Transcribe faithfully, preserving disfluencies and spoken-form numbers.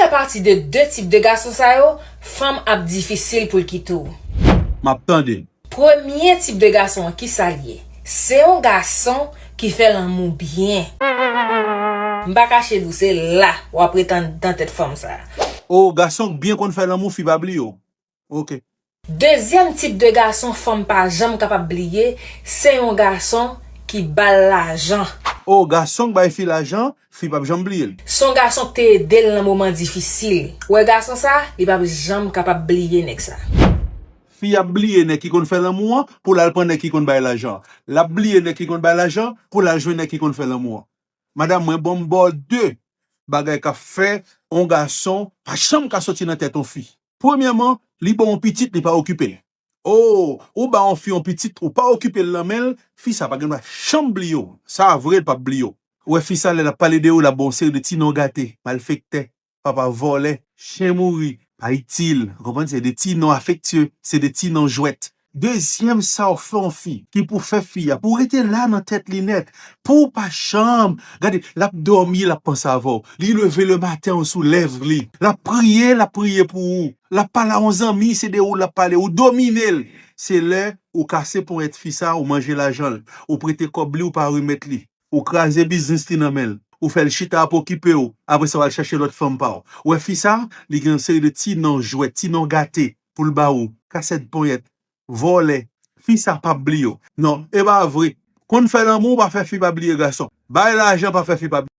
Fè pati de de tip de gason sa yo, fanm ap difisil pou l kite w. M ap tande. Premye tip de gason an, kisa l ye? Se yon gason ki fè lanmou byen. M pa kache di w, se la w ap ret anndan tèt fanm sa. O, gason k byen konn fè lanmou, fi pa bliye w. Ok. Dezyèm tip de gason fanm pa janm kapab bliye, se yon gason ki ba l lajan. O, gason k bay fi lajan, fi p ap janm bliye l. Se yon gason k te ede l nan moman difisil. Ou wè gason sa, li p ap janm kapab bliye nèg sa. Fi ap bliye nèg ki konn fè lanmou an pou l al pran nèg ki konn bay lajan. L ap bliye nèg ki konn bay lajan pou l al jwenn nèg ki konn fè lanmou an. Madanm mwen, ban m ba w de bagay k ap fè yon gason pa janm ka soti nan tèt yon fi. Premyèman, li ba w yon pitit, li pa okipe l. O, ou ba yon fi yon pitit, ou pa okipe l nan men l, fi sa pa gen dwa janm bliye w. Sa vre, l p ap bliye w. Ou wè fi sa, lè l ap pale de ou, l ap ba w yon seri de ti non gate, malfektè, papa vòlè, chen mouri, pa itil. Ou konprann? Se de ti non afektye, se de ti non jwèt. Dezyèm sa w fè yon fi ki pou fè fi a, pou rete la nan tèt li nèt, pou w pa janm, gade, l ap dòmi, l ap panse avè w. Li leve le maten, w sou lèv li. L ap priye, l ap priye pou ou. L ap pale a yon zanmi, se de ou l ap pale, ou domine l. Se lè ou kase ponyèt fi sa, ou manje lajan l, ou prete kòb li, ou pa remèt li. Ou kraze biznis li nan men l. Ou fè l chita ap okipe w. Apre sa, w al chache lòt fanm pa w. Ou wè fi sa, li gen yon seri de ti non jwèt, ti non gate pou l ba ou. Kasèt ponyèt, vòlè. Fi sa p ap bliye w. Non, e pa vre. Konn fè lanmou pa fè fi pa bliye gason. Bay lajan pa fè fi pa bliye.